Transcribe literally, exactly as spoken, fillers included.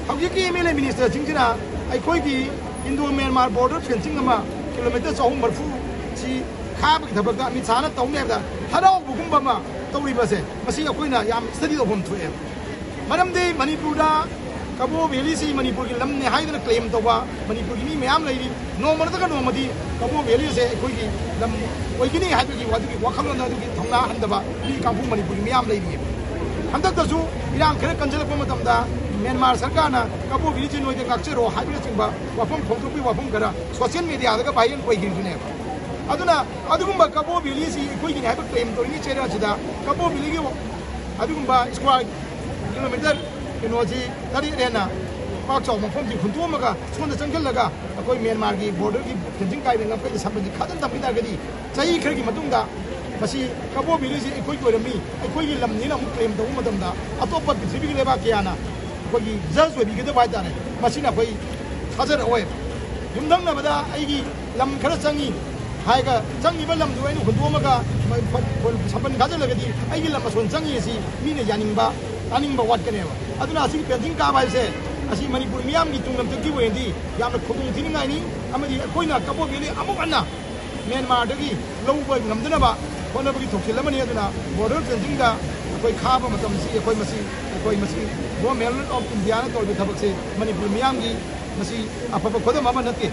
ꯍꯧꯖꯤꯛꯀꯤ M L A ꯃꯤꯅꯤꯁꯇꯔꯁꯤꯡꯁꯤꯅ ꯑꯩꯈꯣꯏꯒꯤ Indo Myanmar border fencing ꯑꯃ ꯀꯤꯂꯣꯃꯤꯇꯔ ꯆꯍꯨꯝ ꯃꯔꯤꯐꯨ ꯁꯤ ꯈꯥꯕꯒꯤ ꯊꯕꯛꯇ ꯑꯃꯤꯠ ꯁꯥꯍꯅ ꯇꯧꯅꯤ ꯍꯥꯏꯕꯗ ꯍꯔꯥꯎꯕꯒꯨꯝꯕ ꯑꯃ ꯇꯧꯔꯤꯕꯁꯦ, ꯃꯁꯤ ꯑꯩꯈꯣꯏꯅ ꯌꯥꯝ ꯁ꯭ꯇꯗꯤ ꯇꯧꯐꯝ ꯊꯣꯛꯑꯦ꯫ ꯃꯔꯝꯗꯤ ꯃꯅꯤꯄꯨꯔꯗ ꯀꯕꯣ ꯚꯦꯂꯤꯁꯤ ꯃꯅꯤꯄꯨꯔꯒꯤ ꯂꯝꯅꯦ ꯍꯥꯏꯗꯅ ꯀ꯭ꯂꯦꯝ ꯇꯧꯕ ꯃꯅꯤꯄꯨꯔꯒꯤ ꯃꯤ ꯃꯌꯥꯝ ꯂꯩꯔꯤ꯫ ꯅꯣꯡꯃ ꯅꯠꯇ꯭ꯔꯒ ꯅꯣꯡꯃꯗꯤ ꯀꯕꯣ ꯚꯦꯂꯤꯁꯦ ꯑꯩꯈꯣꯏꯒꯤ ꯂꯝ ꯑꯣꯏꯒꯅꯤ ꯍꯥꯏꯕꯒꯤ ꯑꯗꯨꯒꯤ ꯋꯥꯈꯜꯂꯣꯟ ꯑꯗꯨꯒꯤ ꯊꯧꯅꯥ ꯍꯟꯗꯕ ꯃꯤ ꯀꯥꯡꯕꯨ ꯃꯅꯤꯄꯨꯔꯒꯤ ꯃꯤꯌꯥꯝ ꯂꯩꯔꯤꯑꯕ꯫ ꯍꯟꯗꯛꯇꯁꯨ ꯏꯔꯥꯡ ꯈꯔ ꯀꯟꯖꯜꯂꯛꯄ ꯃꯇꯝꯗ ꯃ꯭ꯌꯥꯟꯃꯥꯔ ꯁꯔꯀꯥꯔꯅ ꯀꯕꯣ ꯚꯦꯂꯤꯁꯦ ꯅꯣꯏꯗ ꯉꯥꯛꯆꯔꯣ ꯍꯥꯏꯕꯅꯆꯤꯡꯕ ꯋꯥꯐꯝ ꯐꯣꯡꯗꯣꯛꯄꯒꯤ ꯋꯥꯐꯝ ꯈꯔ ꯁꯣꯁꯤꯌꯦꯜ ꯃꯦꯗꯤꯌꯥꯗꯒ ꯚꯥꯏꯔꯦꯜ ꯑꯣꯏꯈꯤꯕꯗꯨꯅꯦꯕ꯫ ꯑꯗꯨꯅ ꯑꯗꯨꯒꯨꯝꯕ ꯀꯕꯣ ꯚꯦꯂꯤꯁꯤ ꯑꯩꯈꯣꯏꯒꯤꯅꯤ ꯍꯥꯏꯕ ꯀ꯭ꯂꯦꯝ ꯇꯧꯔꯤꯉꯩ ꯆꯩꯔꯛ ꯑꯁꯤꯗ ꯀꯕꯣ ꯚꯦꯂꯤꯒꯤ ꯑꯗꯨꯒꯨꯝꯕ ꯁ꯭ꯀ꯭ꯋꯥꯔ ꯀꯤꯂꯣꯃꯤꯇꯔ ꯀꯩꯅꯣꯁꯤ ꯇꯔꯦꯠ ꯍꯦꯟꯅ ꯄꯥꯛ ꯆꯥꯎꯕ ꯃꯐꯝꯁꯤ ꯍꯨꯟꯗꯣꯛꯑꯝꯃꯒ ꯁꯣꯝꯗ ꯆꯪꯁꯤꯜꯂꯒ ꯑꯩꯈꯣꯏ ꯃ꯭ꯌꯥꯟꯃꯥꯔꯒꯤ ꯕꯣꯔꯗꯔꯒꯤ ꯐꯦꯟꯁꯤꯡ ꯀꯥꯏꯕ ꯉꯝꯈꯩꯗ ꯁꯝꯕꯟꯁꯤ ꯈꯥꯖꯤꯟ ꯊꯝꯈꯤ ꯇꯥꯔꯒꯗꯤ ꯆꯍꯤ ꯈꯔꯒꯤ ꯃꯇꯨꯡꯗ ꯃꯁꯤ ꯀꯕꯣ ꯚꯦꯂꯤꯁꯤ ꯑꯩꯈꯣꯏꯒꯤ ꯑꯣꯏꯔꯝꯃꯤ, ꯑꯩꯈꯣꯏꯒꯤ ꯂꯝꯅꯤꯅ ꯑꯃꯨꯛ ꯀ꯭ꯂꯦꯝ ꯇꯧꯕ ꯃꯇꯝꯗ ꯑꯇꯣꯞꯄ ꯄ꯭ꯔꯤꯊꯤꯕꯤꯒꯤ ꯂꯩꯕꯥꯛ ꯀꯌꯥꯅ ꯑꯩꯈꯣꯏꯒꯤ ꯖꯖ ꯑꯣꯏꯕꯤꯒꯗꯕ ꯍꯥꯏꯇꯥꯔꯦ꯫ ꯃꯁꯤꯅ ꯑꯩꯈꯣꯏ ꯊꯥꯖꯔꯛꯑꯣꯏ꯫ ꯌꯨꯝꯊꯪꯅꯕꯗ ꯑꯩꯒꯤ ꯂꯝ ꯈꯔ ꯆꯪꯉꯤ ꯍꯥꯏꯔꯒ ꯆꯪꯉꯤꯕ ꯂꯝꯗꯨ ꯑꯩꯅ ꯍꯨꯟꯗꯣꯛꯑꯝꯃꯒ ꯁꯝꯕꯟ ꯈꯥꯖꯤꯜꯂꯒꯗꯤ ꯑꯩꯒꯤ ꯂꯝ ꯑꯁꯣꯟ ꯆꯪꯉꯤ ꯑꯁꯤ ꯃꯤꯅ ꯌꯥꯅꯤꯡꯕ ꯇꯥꯅꯤꯡꯕ ꯋꯥꯠꯀꯅꯦꯕ꯫ ꯑꯗꯨꯅ ꯑꯁꯤꯒꯤ ꯐꯦꯟꯁꯤꯡ ꯀꯥꯕ ꯍꯥꯏꯕꯁꯦ ꯑꯁꯤ ꯃꯅꯤꯄꯨꯔ ꯃꯤꯌꯥꯝꯒꯤ ꯇꯨꯡꯂꯝꯆꯠꯀꯤ ꯑꯣꯏꯅꯗꯤ ꯌꯥꯝꯅ ꯈꯨꯗꯣꯡ ꯊꯤꯅꯤꯡꯉꯥꯏꯅꯤ꯫ ꯑꯃꯗꯤ ꯑꯩꯈꯣꯏꯅ ꯀꯕꯣ ꯚꯦꯂꯤ ꯑꯃꯨꯛ ꯍꯟꯅ ꯃ꯭ꯌꯥꯟꯃꯥꯔꯗꯒꯤ ꯂꯧꯕ ꯉꯝꯗꯅꯕ ꯍꯣꯠꯅꯕꯒꯤ ꯊꯧꯁꯤꯜ ꯑꯃꯅꯤ꯫ ꯑꯗꯨꯅ ꯕꯣꯔꯗꯔ ꯐꯦꯟꯁꯤꯡꯗ ꯑꯩꯈꯣꯏ ꯈꯥꯕ ꯃꯇꯝꯁꯤ ꯑꯩꯈꯣꯏ ꯃꯁꯤ, ꯑꯩꯈꯣꯏ ꯃꯁꯤ Government of Indiaꯅ ꯇꯧꯔꯤꯕ ꯊꯕꯛꯁꯦ ꯃꯅꯤꯄꯨꯔ ꯃꯤꯌꯥꯝꯒꯤ ꯃꯁꯤ ꯑꯐꯕ ꯈꯨꯗꯝ ꯑꯃ ꯅꯠꯇꯦ꯫